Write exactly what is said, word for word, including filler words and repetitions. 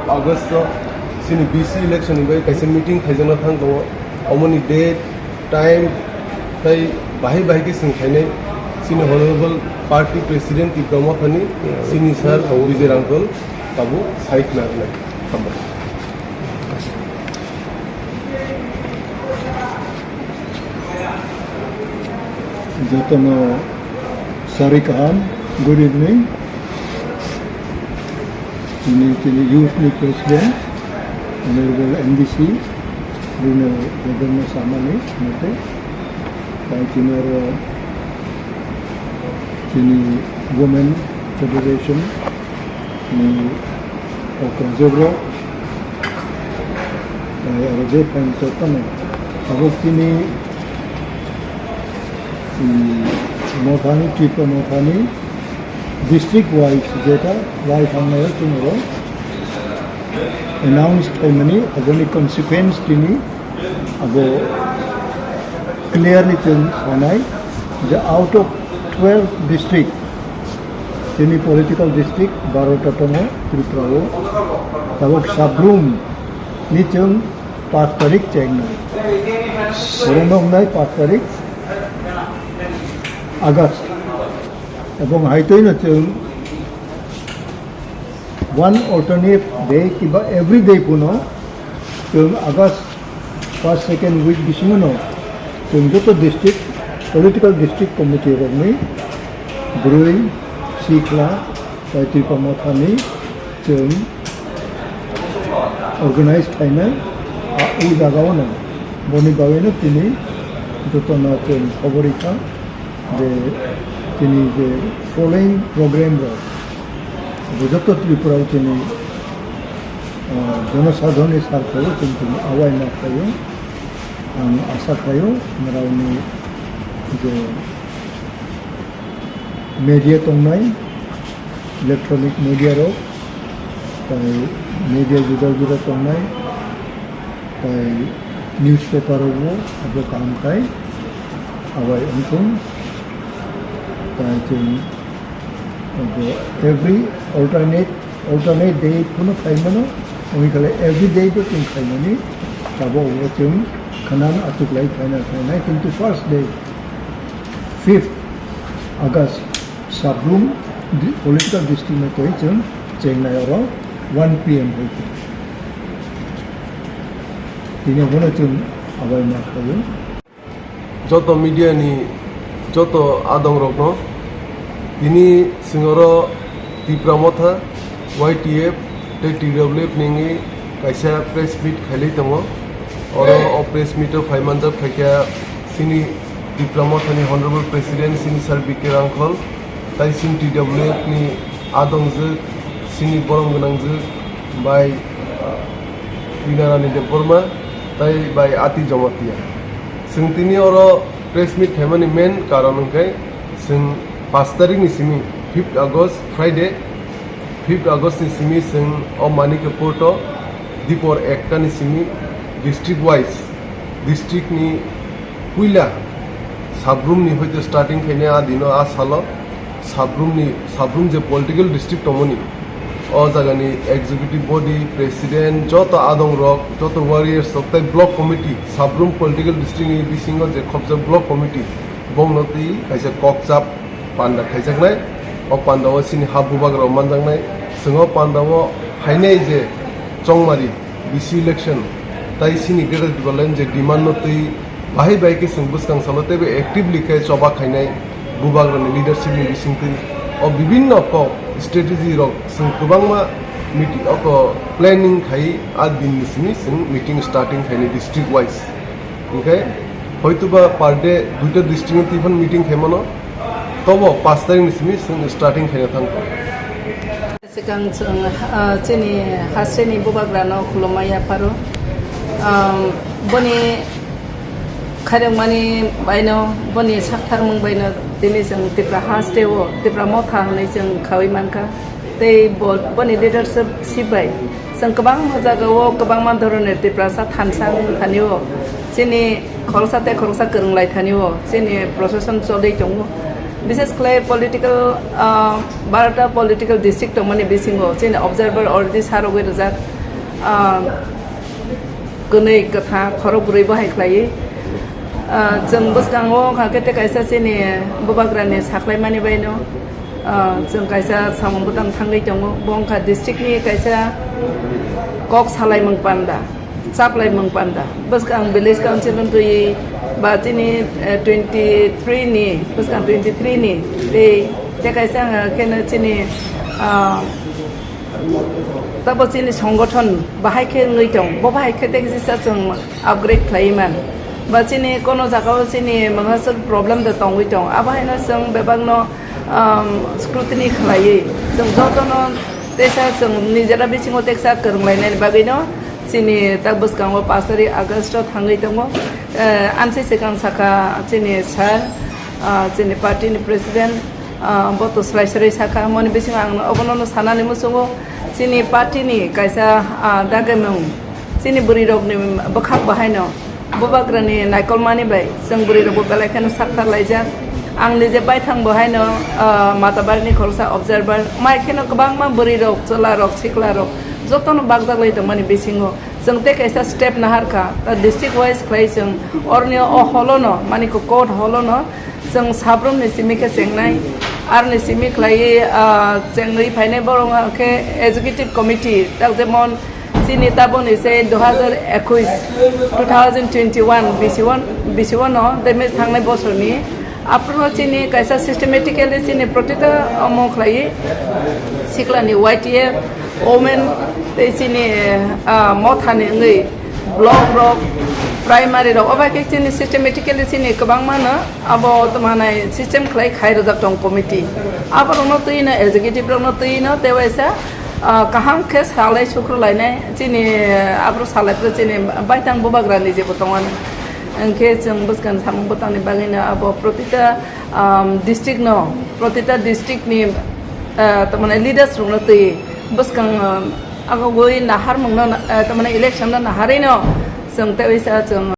August o chini B C election ni bai kaisa meeting khaijakna thang tongo. Omoni date, time, tai bahai bahai khe chwng khainai chini Honorable Party President Tipra Mothani, chini Sir Vijay Rangkhol tabuk sai khna rwnai. Hambai. Jotono sari kaham, good evening. Chini, chini youth ni president, Honorable M D C, Rino Jagonna Samani, mate. Tai chini aro chini Women Federation ni okra jebro. Tai aro je phainai jotono abo chini, mm, Mothani, Tripura Mothani district wise jeta lai thangnai chini aro announce khaimani aboni consequence tini abo clearly chwng sanai je out of twelve district, chini political district barota tongo Tripura o, tabuk Sabrum ni chwng paanch tarik chengnai. Borokno wngnai paanch tarik August. Ebong haitwi no chwng one alternate day kiba every day phano chwng August first, second week bisingo no chwng joto district, political district committee rokni bwrwi, sikla, tai Tipra Mothani chwng organize khainai, a, o jagao no. Boni bagwi no tini jotono chwng khobor rikha. Je chini je following program rok, bo joto Tripura o chini, ah, jonosadhon ni sartho o chini, chini awai ma khlaio. Ang asa khlaio, nrao ni je media tongnai, electronic media rok, tai media juda juda tongnai, tai newspaper rokbo abo kaham khai awai wngthung. Tai chwng abo every alternate, alternate day phano khai mano, wngwi khe every day bo chwng khaimani, abo abo chwng khana achuklai phaina phainai, kintu first day, fifth August, Sabrum di-, political district no tei chwng chengnai oro one P M hai khe. Tini abono chwng abai ma khlaio. Joto media ni joto adong rokno tini chwng oro Tipra Motha, Y T F tei T W F ni wngwi kaisa press meet khailai tongo. Oro o press meet o phai manjak phaikha chini Tipra Mothani Honorable President chini Sir B K Rangkhol, tai chini T W F ni adongjwk, chini borom gwnangjwk bai Rina Rani Debbarma, tai bai Ati Jamatia. Chwng tini oro press meet khaimani main karon hwnkhe chwng paanch tarikh ni simi, fifth August, Friday, fifth August ni simi chwng o Manikya Port o dipor ekta ni simi district wise, district ni puila Sabrum ni hoite starting khainai a dino a salo Sabrum ni, Sabrum je political district tongmani, o jagani executive body, president, joto adong rok, joto warriors rok tai block committee, Sabrum political district ni bisingo je khopjak block committee, bongno twi kaisa kokchap panda khaijaknai. O panda o chini ha bubagra rok manjaknai. Chwng o panda o phainai je chongmari B C election tai chini Greater Tipraland je demand no twi bahai bahai khe chwng bwskang salo teibo actively khe choba khainai bubagra ni leadership ni bisingtwi. O bibinno kok strategy rok chwng kwbangma meeting, oko planning khai a din ni simi chwng meeting starting khainai district wise. Hwnkhe hoituba per day duita district ni twiphano meeting khaimano, tobo paanch tarikh ni simi chwng starting khaina thangkha. Swkang chwng, ah, chini hasteni bubagrano khulumma yapharo. Am, boni khairokmani baino, boni saktharmung baino tini chwng Tipra hasteo Tipra Motha hwnwi chwng khaui mankha. Tei bo, boni leadership bai chwng kwbangma jagao kwbangma dhoronni Tiprasa thansa wng thani-o. Chini khoroksa tei khoroksa kwrwng lai thani-o, chini procession choli tongo. Bises khlai political, ah, barota political district tongmani bisingo chini observer already sarogwi rijak, ah, kwnwi kwtha khorok bwrwi bo hai khlaiwi. Ah, chwng bwskango wngkha khe tei kaisa chini bubagrani saklaimani baino, ah, chwng kaisa samung bwtang thangwi tongo. Bo wngkha district ni kaisa kok salaimung panda. Chaplaimung panda. Bwskang village council wng twi ba chini, eh, twenty three ni, bwskang twenty three ni tei tei kaisa ang kheno chini, ah, tabo chini songothon bahai khe wngwi tong, bo bahai khe tei kisa chwng upgrade khlaiwi man. Ba chini kono jagao chini mangsa problem da tongwi tong, abo haino chwng bebakno um, scrutiny khlaiwi chwng jotono teisa chwng nijera bisingo teksa kwrwnglainani bagwino chini tak bwskango pash tarik August o thangwi tongo. Eh, amsi swkang sakha chini sir, ah, chini party ni president, ah, bo to swlai swlai sakha, moni bisingo ang obono sanani muchungo chini party ni kaisa, ah, dagimung. Chini bwrwi rokni bwkhak bahaino bubagrani naikolmani bai chwng bwrwi rokbo belai kheno sakthar laijak. Ang nije baithang bo haino, ah, Matabarini khoroksa observer. Mai kheno kwbangma bwrwi rok, chwla rok, sikla rok jotono bakjak lai tongmani bisingo chwng tei kaisa step nahar kha. Ta district wise khlai chwng oroni o holono, mani ko court holono chwng sabrumni simi khe chengnai. Aroni simi khlaiwi, ah, chengwi phainai borok khe executive committee, tak jemon chini taboni se dui hajar ekush, two thousand twenty-one, bisi one, bisi one no, that means thangnai bosorni. Aphuru chini kaisa systematically chini protita omo khlaiwi siklani Y T F, women tei chini, ah, mothani wngwi block rok, primary rok, obo hai khe chini systematically chini kwbangma no abo tongmanai system khlai khai rwjak tong committee. Aborokno twi no executive rokno twi no tei waisa, ah, kaham khe salai sukrulainai chini, ah, aphuru salai phuru chini baithang bubagrani jebo tongmani. Hwnkhe chwng bwskang samung bwtangni bagwino abo protita, um, district no, protita district ni, ah, tamani leaders rokno twi bwskang, um, agogwi naharmungno, ah, tamani election no naharwi no chwng tei waisa chwng